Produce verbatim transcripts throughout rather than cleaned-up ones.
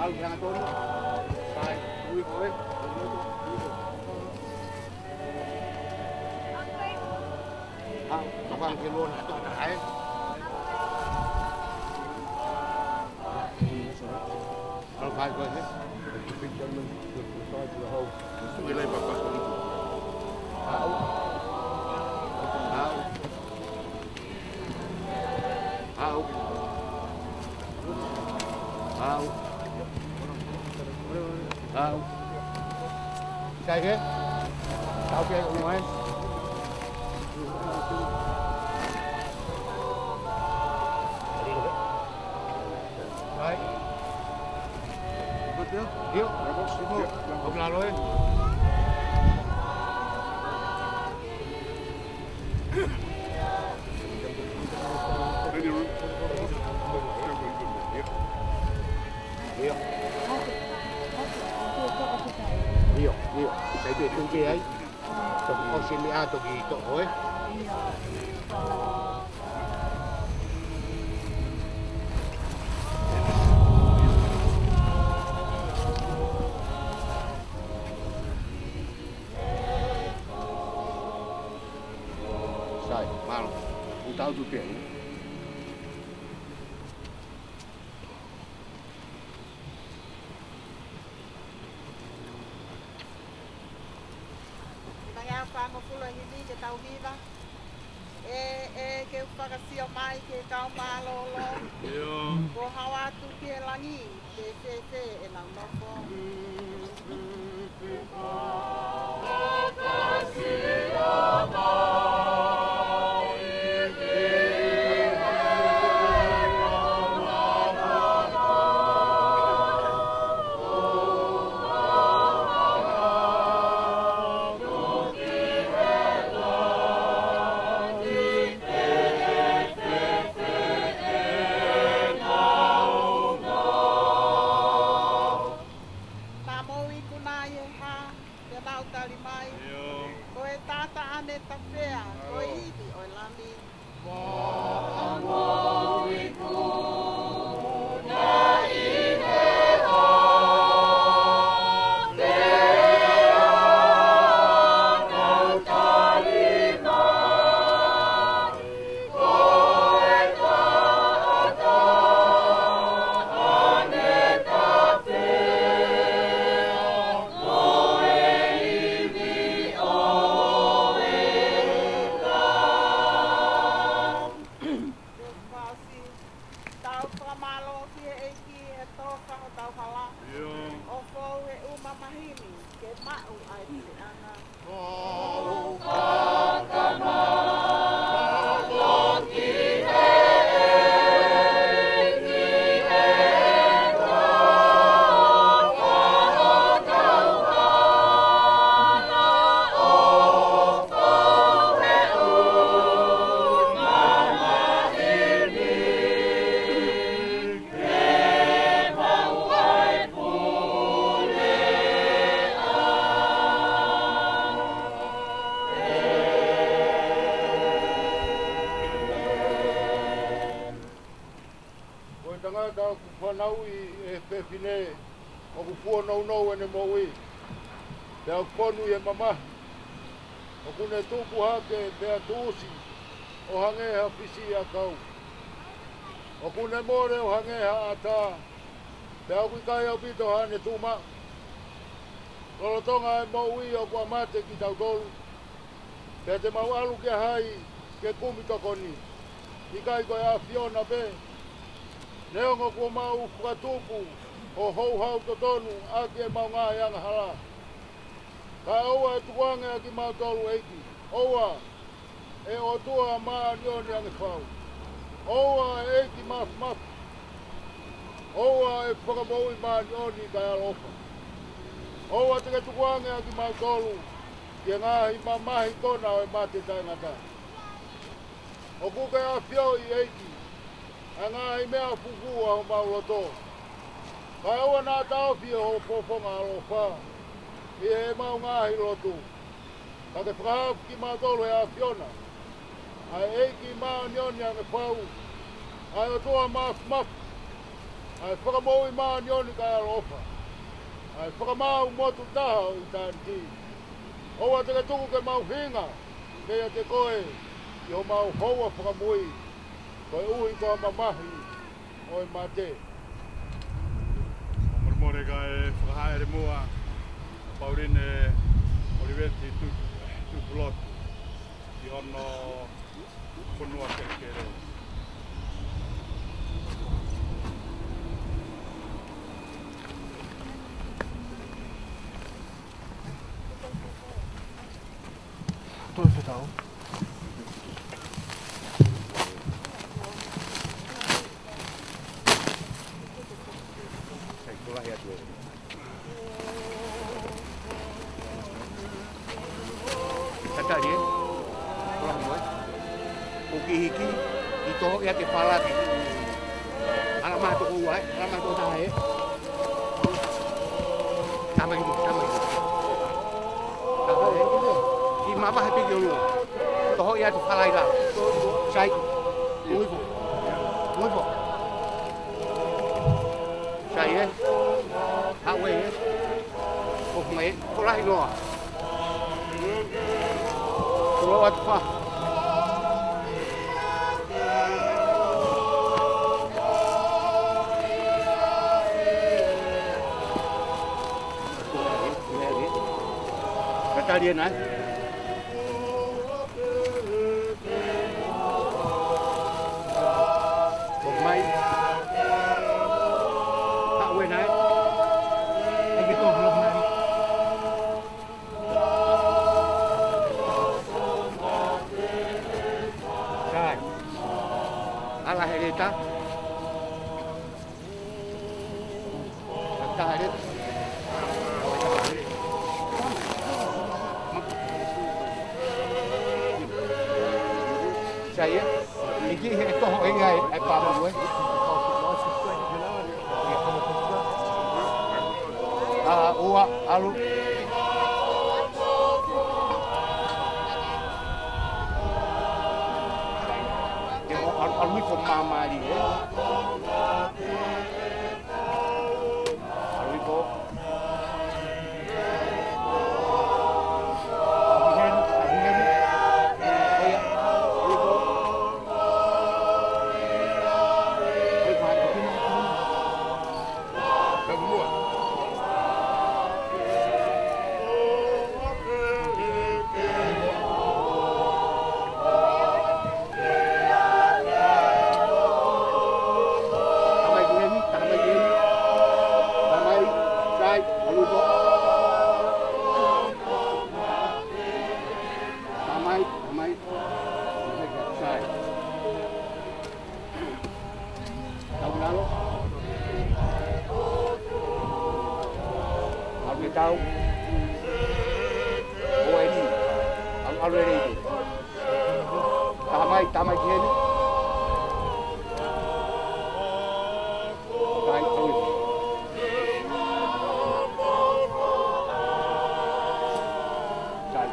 Sai, ui ko e. Ah, kapang ke lona to na hai. Kalau kai ko e. Big gentleman with the size of the hole. Sui lai papa. Au. Au. Au. Au. Sai ke? Tau ke umai. Sai. Diu. Diu. Oklalo e. ʻIo, ʻio. Sai pē tuʻu pē ai. Toki ʻosi meʻa toki toʻo e. Sai, mālō. Utau tu pē. Nangea fāngofulu e himi ke tau hiva. ʻE, ʻe, ke u fakasio mai ki he kau mālōlō. ʻIo. Kuo hao atu ki he langi, ke fēfē ʻenau nofo. Naʻa mou ikuna ʻi he hā, te nau tali mai. ʻIo. Ko e taʻataʻa ne tapea, ko e ivi ʻo e Lami. Tau fakamālō ki he ʻEiki he toka hotau hala. ʻIo. ʻO fou he ʻū mamahi ni ke maʻu ai piliʻanga. Ko e tangata ʻoku fanauʻi ʻe he fefine, ʻoku fuonounou ʻene moʻui, pea ʻoku fonu ʻi he mamahi. ʻOku ne tupu hake pea tuʻusi ʻo hangē ha fisiʻiʻakau. ʻOku ne mole ʻo hangē ha ʻatā, pea ʻoku ʻikai ʻaupito haʻane tuʻu maʻu. Lolotonga e moʻui ʻoku ʻamate kitautolu, pea te mau ʻalu kia hai ke kumi tokoni? ʻIkai ko e ʻAfiona pē? Neongo kuo mau fakatupu ʻo houhau totonu ʻaki ʻemau ngaahi angahala, ka ʻoua ʻe tukuange ʻa kimautolu, ʻEiki. ʻOua, ʻe ʻOtua māʻoniʻoni ange fau. ʻOua, ʻe ʻEiki Māfimafi. ʻOua, ʻe Fakamoʻui māʻoniʻoni kae ʻaloʻofa. ʻOua te ke tukuange ʻa kimautolu ki he ngaahi mamahi kona ʻo e mate taʻengata. ʻOku ke ʻafioʻi, ʻEiki, ʻa e ngaahi meʻa fufū ʻa homau loto. Kae ʻoua naʻa taʻofi ʻe ho fofonga ʻaloʻofa ʻi heʻemau ngaahi lotu, ka ke fakahaofi kimautolu ʻe he ʻAfiona, ʻa e ʻEiki māʻoniʻoni ange fau, ʻa e ʻOtua Māfimafi, ʻA e Fakamoʻui māʻoniʻoni kae ʻaloʻofa, ʻa e Fakamaau motu taha ʻo ʻitāniti. ʻOua te ke tuku ke mau hinga meiate koe ʻi homau houa fakamui, koeʻuhi ko e mamahi ʻo e mate. Mole mole kae fakahaʻele muʻa ʻa Pauline ʻOliveti Tu-, Tupulotu ʻi hono fonua kelekele. Toe fetau. Sai, kolahi atu ē. Tatali ē. Kolahi mo ē. ʻOku hiki, ʻi toho ia ke falaki. Ala maha toko ua ē, ala maha toko taha ē. Tama ki, tama ki. Tama ē. Ki mavahe piki ʻolunga. Toho ia ke falai la. Sai. Uifo. Uifo. Sai ē. Haʻu ē. Ko mai, kolahi noa. Koloa atu fa. Tatali ē nai. Ko mai. Haʻu ē nai. ʻAi ke tō, ko mai. Sai. Ala he leta. Taha ē. Sai ē. ʻIki he toho ʻe ia ʻe, ʻe pāmu ē. ʻA, ua, ʻalu. Ke ʻo, ʻalu, ʻalu ʻi ko māmālie ē. ʻAlu ʻi ko. ʻAlu ʻi heni, ʻalu ʻi heni. ʻOia, ʻalu ʻi ko. ʻAlu ʻi ko. Tamai ki heni, tamai ki heni. Tamai, sai, ʻalu ʻi ko. Tamai, tamai. Sai. Tau lalo. ʻAlu ke tau. ʻO eni. ʻAlu, ʻalu ē. Tamai, tamai ki heni. Sai, ʻalu. Sai.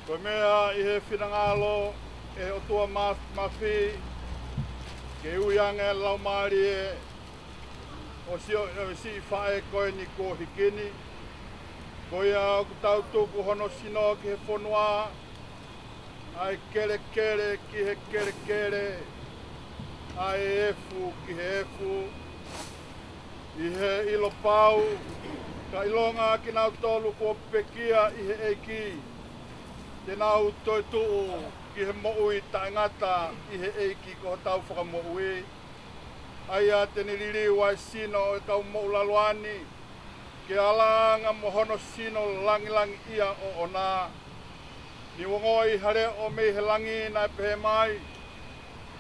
Ko e meʻa ʻi he finangalo ʻe he ʻOtua Māfimafi, ke ui ange ʻa e laumālie ʻo e siʻi, ʻo e siʻi faʻē ko eni kuo hiki ni. Ko ia ʻoku tau tuku hono sino ki he fonua, ʻa e kelekele ki he kelekele, ʻa e efu ki he efu, ʻi he ʻilo pau, ka ʻilonga kinautolu kuo pekia ʻi he ʻEiki, te nau toetuʻu ki he moʻui taʻengata ʻi he ʻEiki ko hotau Fakamoʻui. ʻA ia te ne liliu ʻa e sino ʻo e kau moʻulaloa ni ke ala anga mo hono sino langilangiʻia ʻoʻona. Ni ongoʻi ha leʻo mei he langi naʻe pehē mai,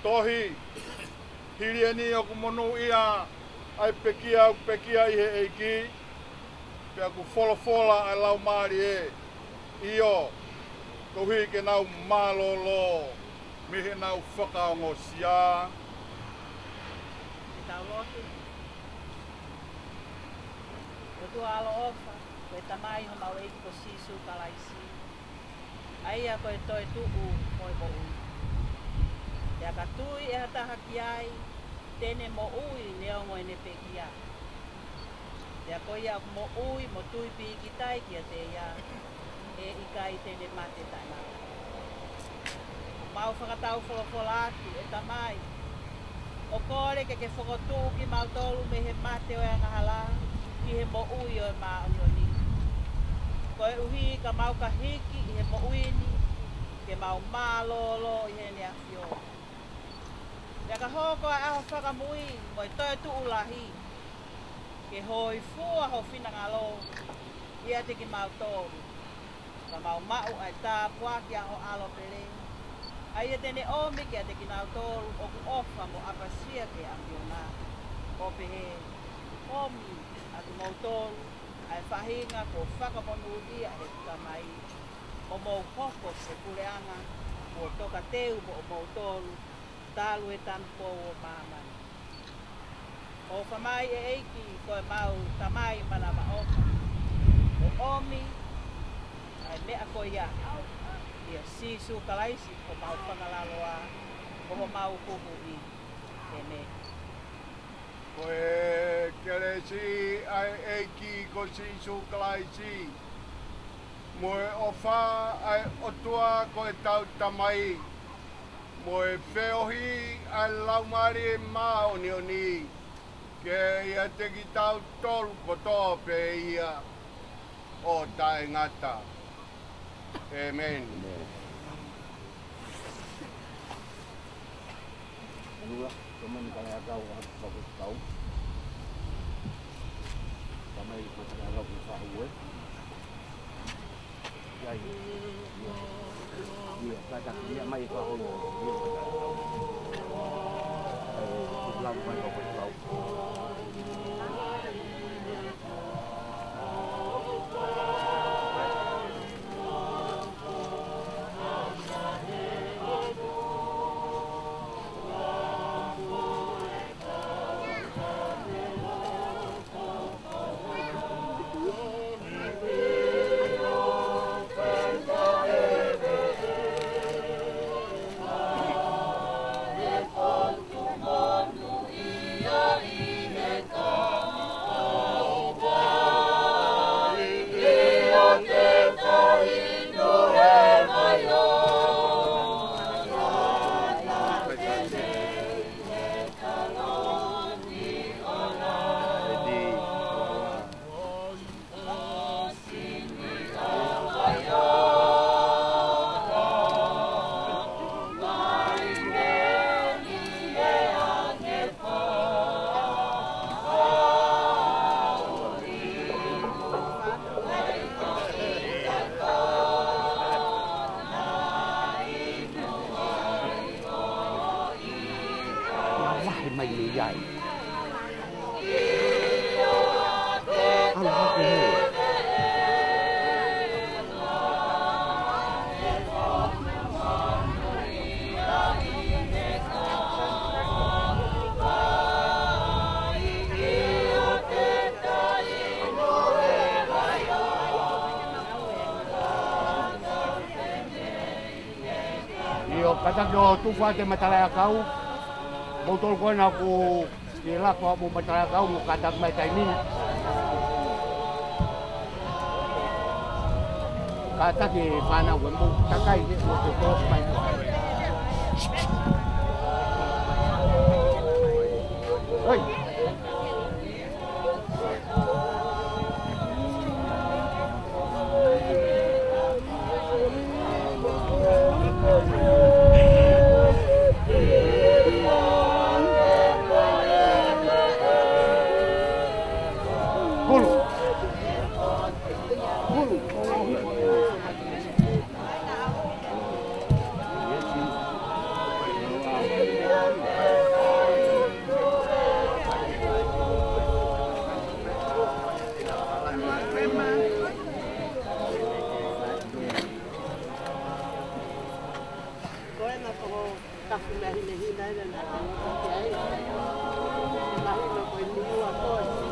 Tohi, hili eni ʻoku monūʻia ʻa e pekia ʻoku pekia ʻi he ʻEiki, pea ʻoku folofola ʻa e Laumālie, ʻio, koeʻuhi ke nau mālōlō mei heʻenau fakaongosia. Ke tau lotu. ʻOtua ʻaloʻofa, ko e Tamai homau ʻEiki ko Sīsū Kalaisi, ʻa ia ko e toetuʻu mo e moʻui. Pea ka tui ʻe ha taha ki ai, te ne moʻui neongo ʻene pekia. Pea ko ia ʻoku moʻui mo tui pīkitai kiate ia, ʻe ʻikai te ne mate taʻengata. ʻOku mau fakatau folofola atu, ʻe Tamai, ʻo kole ke ke fokotuʻu kimautolu mei he mate ʻo e angahala ki he moʻui ʻo e māʻoniʻoni, koeʻuhi ka mau ka hiki ʻi he moʻui ni, ke mau mālōlō ʻi heʻene ʻAfio. Pea ka hoko ʻa e ʻaho fakamui mo e toetuʻu lahi, ke hōifua ho finangalo ʻiate kimautolu, ka mau maʻu ʻa e tāpuaki ʻa ho ʻAlo pele, ʻa ia te ne ʻomi kiate kinautolu ʻoku ʻofa mo ʻapasia ki he ʻAfiona, ʻo pehē, ʻOmi ʻa kimoutolu ʻa e faʻahinga kuo fakamonūʻia ʻe he Tamai, ʻo mou hoko ko e puleʻanga kuo tokateu moʻomoutolu talu e tanupou ʻo māmani. ʻOfa mai ʻe ʻEiki ko ʻemau Tamai manavaʻofa, ʻo ʻomi ʻa e meʻa ko ia ʻia Sīsū Kalaisi ko homau Fakalaloa, ko homau Huhuʻi. ʻĒmeni. Ko e kelesi ʻa e ʻEiki ko Sīsū Kalaisi, mo e ʻofa ʻa e ʻOtua ko ʻetau Tamai, mo e feohi ʻa e Laumālie Māʻoniʻoni, ke ʻiate kitautolu kotoa pē ia ʻo taʻengata. ʻĒmeni. ʻĒmeni. Nula, tō mai matalaʻiʻakau ʻa Fakakau. Tō mai matalaʻiʻakau ki Fahue. Ia, ia. Ia, kātaki ia mai Fahue. Ia, matalaʻiʻakau. Ia, lau mai Fakakau. Lahi mai mei ai. ʻAlu hake hē. ʻIo, kātaki ʻo tufa ʻa e matalaʻiʻakau. Moutolu ko ena ʻoku ke laka mo matalaʻiʻakau mo kātaki mai taimi ni. Kātaki fānau ke mou takai ke mou ke tō mai ko. Hei. Ko e kafu meʻa hinehina ena naʻa ke ʻoatu ki ai. Mahino ko e niua koe.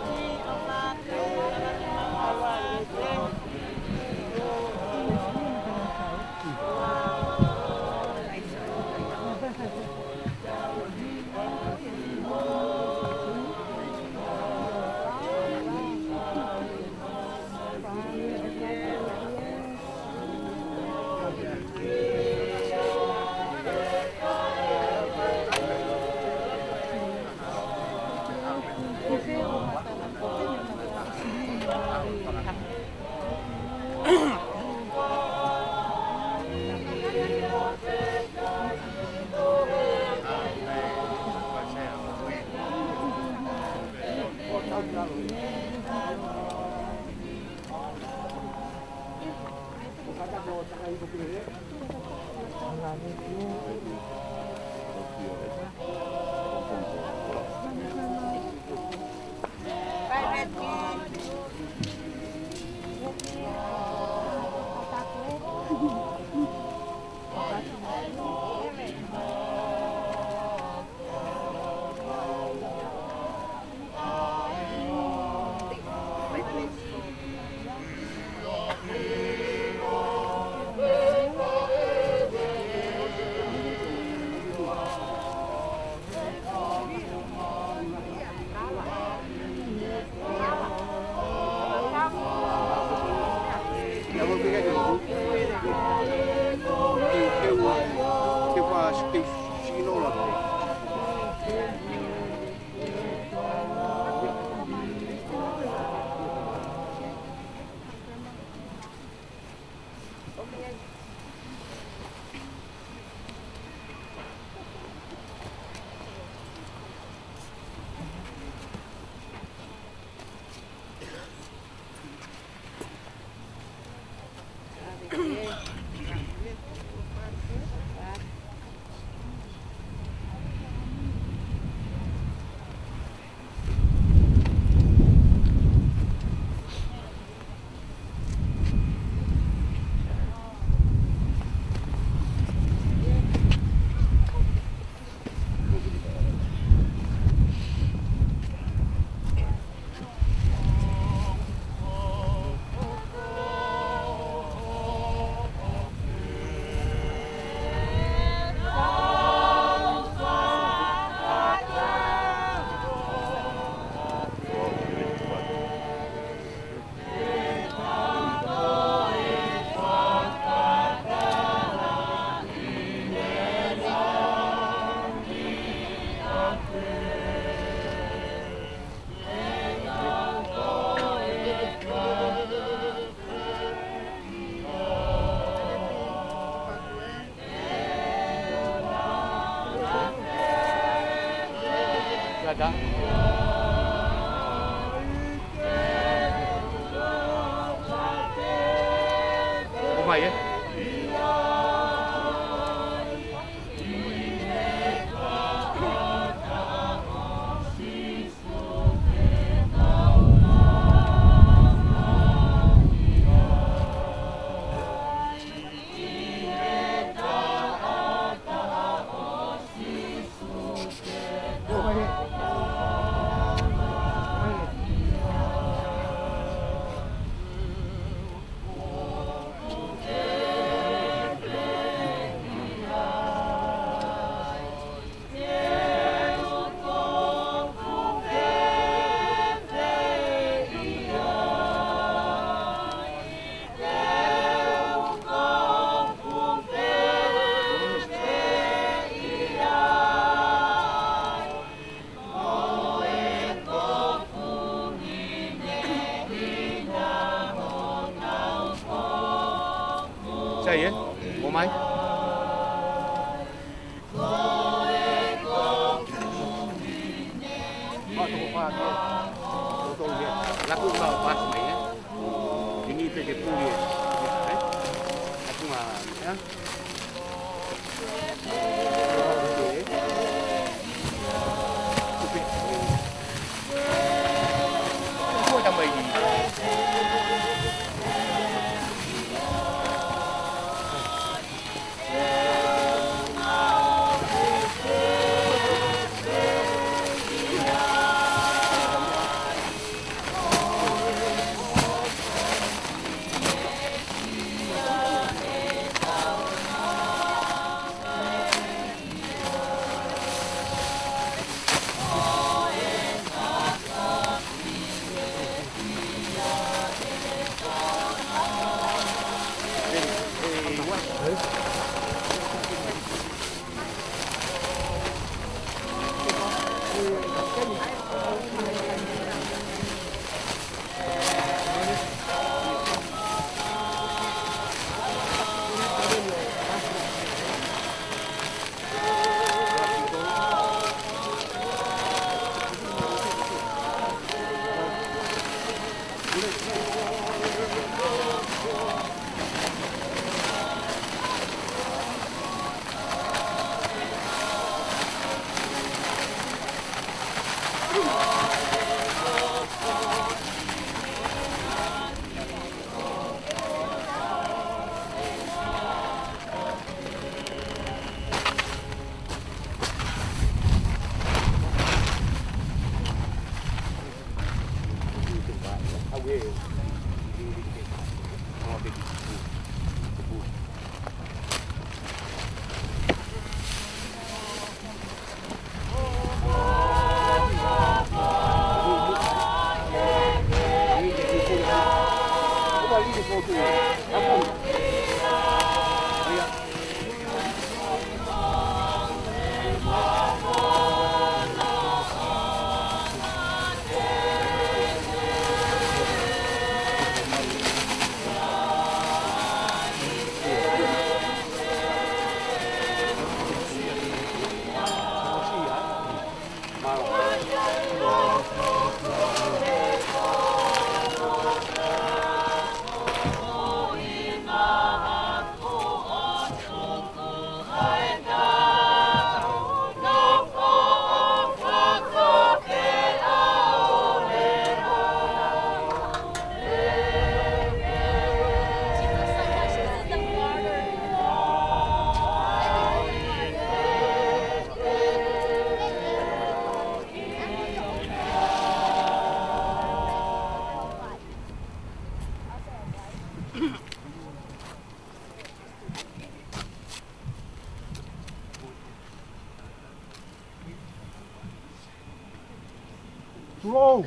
Tulou!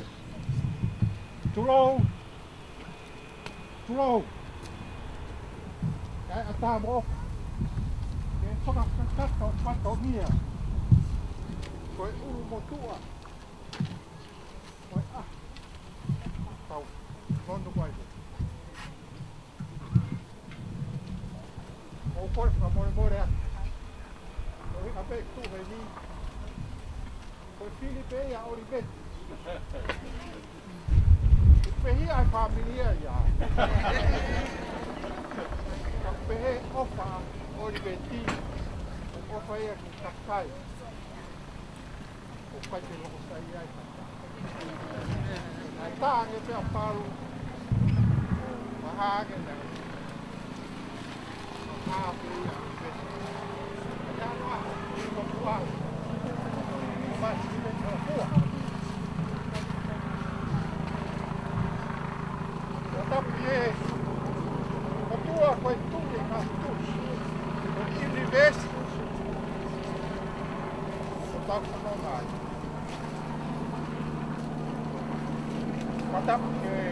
Tulou! Tulou! Kae ʻatā mo ʻofa ke fakakakato fatongia ko e ʻulumotuʻa. Ko e ʻaho tau lonu ko ai. ʻOku ou fakamolemole atu. Ko e ʻuhinga pē ʻeku tuʻu heni, ko e fili pē ia ʻa ʻOliveti. ʻOku pehē ʻa e fāmili ia ia. Ka ʻoku pehē ʻofa ʻa ʻOliveti, ʻoku ʻofa ia ki he kakai. ʻOku ʻikai ke loko sai ai. Naʻe tā ange pē ʻa Palu, mahā ange naʻe, mahā pē ia. Ia noa, ko Puʻa. Masi pē ko Puʻa. Ko tapu ē, ko Puʻa ko e tuʻi ʻo e ngaahi tuʻi, ko e ʻunivēsi. Ko tau fononga ai. Fakatapu ki he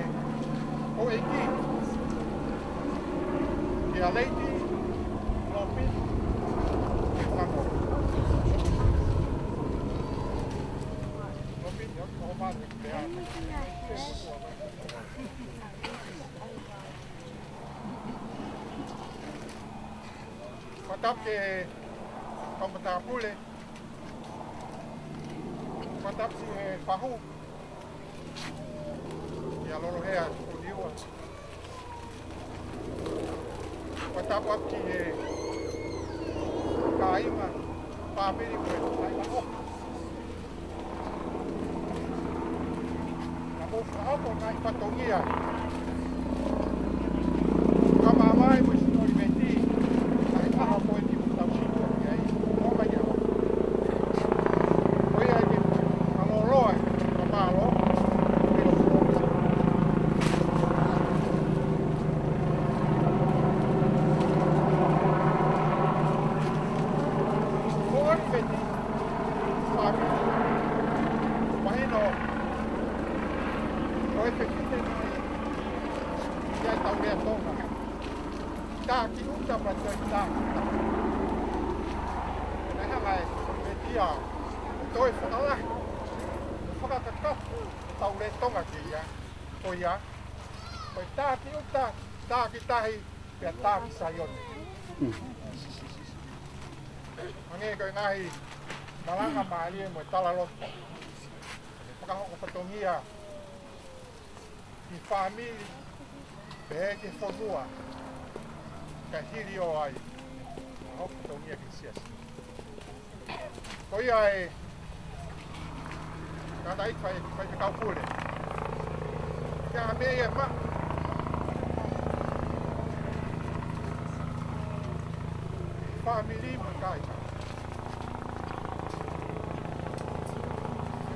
houʻeiki, kia Lady Lopini Fangaloa. Lopini, ʻoku ou male pea. Fakatapu ki he kau matāpule. Fakatapu ki he fahu, kia Lolohea Tukuliua. Fakatapu atu ki he kāinga, fāmili mo e kāinga ʻofa. Naʻa mou fakahoko e ngaahi fatongia. Ka mamae mo e sino ʻOliveti, ʻa e ʻaho ko eni ʻoku tau sino ki ai. Ko mai ia. Ko ia ke mālōlō ai, ka mālō. Ko ʻOliveti, fāmili. Mahino, ko e fefine nai ia ʻi he tau lea Tonga. Taki ʻuta pea toe taki. Naʻe hanga ʻe ʻOliveti ia ʻo toe fakalahi, fakakakato e tau lea Tonga ki ai. Ko ia, ko e taki ʻuta, taki tahi, pea taki Saione. Hangē ko e ngaahi malanga mālie mo e talaloto, fakahoko fatongia ki he fāmili, pehē ki he fonua, kae hili ʻo ai, fakahoko fatongia ki he siasi. Ko ia ē, kātaki fai, fai ki he kau pule. Kia me ia ma. Fāmili mo e kāinga.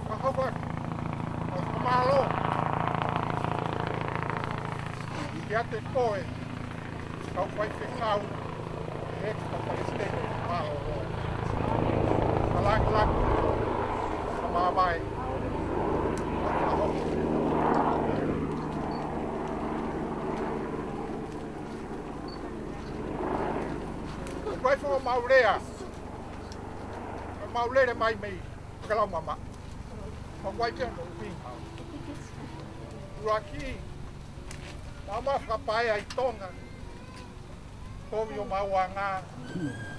Ka hapa, ʻo ka mālō. Kiate koe, kau faifekau, ʻEiki kau palesiteni, mālō. Ka laki laki, ka mamae. Ko e fakamālō lea, fakamālō lea mai mei Ka lau mama. Ka wai pea no uhinga. Uaki. Mama fakapae ai Tonga. Kovi ʻo mau anga.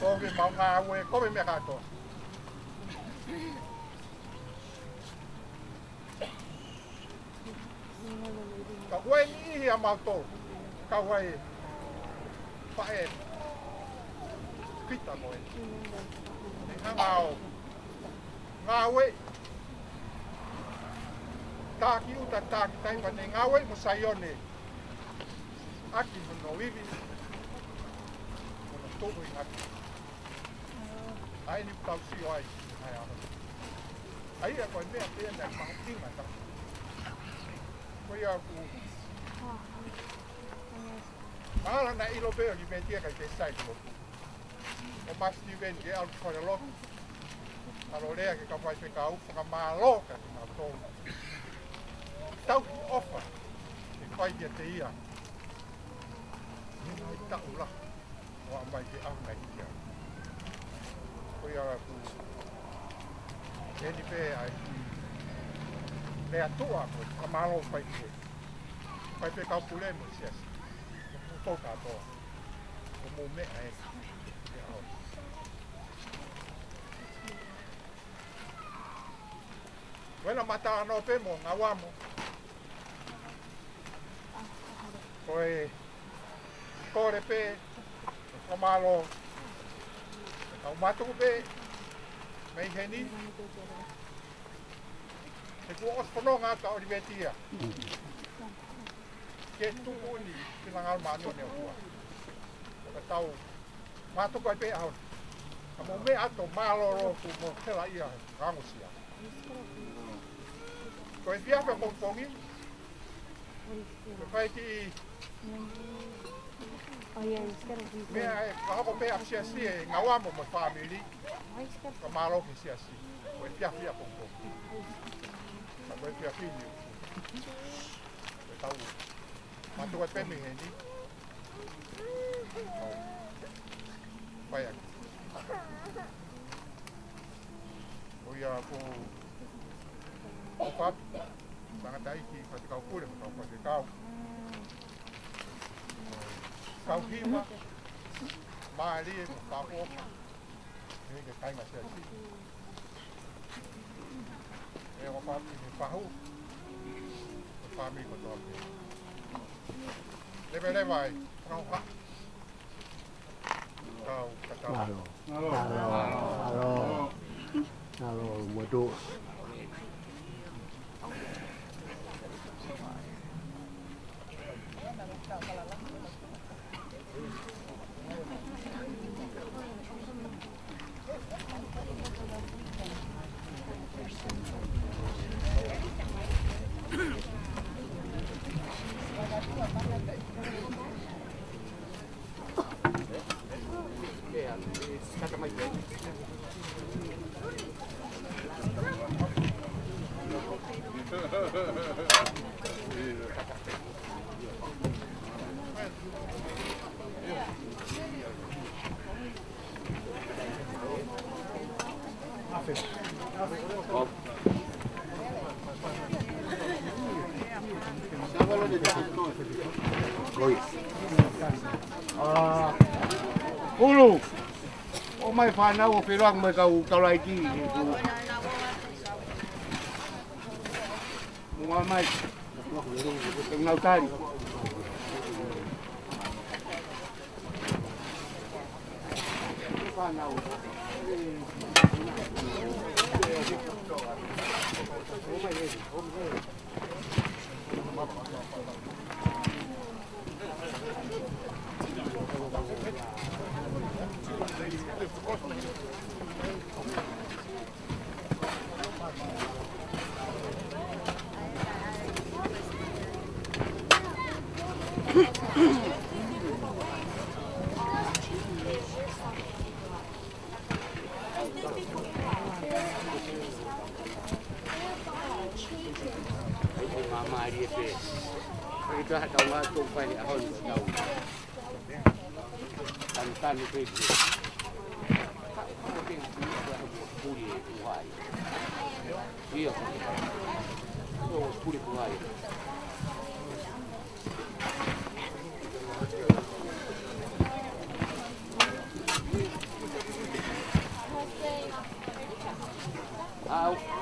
Kovi mau ngāue. Kovi meʻa kātoa. Ka ʻoku ʻi ai e niʻihi ʻa mautolu, ka ʻoku ʻi ai e faʻē pita mo e. Ne hanga ʻo ngāueʻi, taki ʻuta, taki tahi pea ne ngāueʻi mo Saione ʻaki hono ivi, hono tuʻu ʻi ngati. ʻA eni ʻoku tau sio ai, ʻa e ʻaho. ʻA ia ko e meʻa pē ia naʻe mahuʻinga taha. Ko ia ʻoku mahalo naʻe ʻilo pē ʻe ʻOliveti ia ʻikai ke sai ki lotu. ʻO Masi Sīveni ke ʻalu ki falelotu. ʻAlu ʻo lea ki he kau faifekau, fakamālō kiate kinautolu. tauhi ʻofa ke fai kiate ia. He ngaahi taʻu lahi ʻo aʻu mai ki he ʻaho ni ia. Ko ia ʻoku ʻi heni pē ʻa e kiʻi meʻa tuʻa ko e fakamālō fai pē. Fai pē kau pule mo e siasi. Mo kimoutolu kātoa. Ko hoʻomou meʻa ē. Ke ʻaho. Ko ena mata ano pē mo Ngauamo. Ko e kole pē, fakamālō. Kau mātuku pē, mei heni. He kuo ʻosi fononga atu ʻa ʻOlivetia. Ke tuku ni ki he ngaahi māʻoniʻoni ʻo e ʻOtua. Ka tau mātuku ai pē ʻaho ni. Ka mou meʻa atu mālōlō kuo mou hela ia he ngaahi ʻosi. Ko e efiafi ʻapongipongi. Ko e fai kiʻi meʻa ʻe fakahoko pē ʻa e siasi ʻe Ngauamo mo e fāmili. Ka mālō ki he siasi. Ko e efiafi ʻapongipongi. Ka ko e efiafi ni. Ko e tau. Mātuku ai pē mei heni. Fai atu. Ko ia ko ʻOfa, tangataʻeiki, faifekau pule, mo e kau faifekau. Kau hiva, mālie, mo e kau ʻofa. He ke kai ma siasi. ʻE ʻofa ki he fahu. Fāmili kotoa pē. Leveleva ai. Rauha. Kau, ka tau. Mālō. Mālō. Mālō. Mālō, mālō. ʻA, ʻulu. ʻOmai fānau ʻo feʻiloaki mo e kau taulaʻeiki. Mua mai. Ngau tali. Ai, ai, māmālie pē. Ai, tā, tā, mā, tō, pai, a, hon, tā. Tanu, tanu, pē, pē. Puli, e, kuhai. Ia. Tō, puli, kuhai. Au.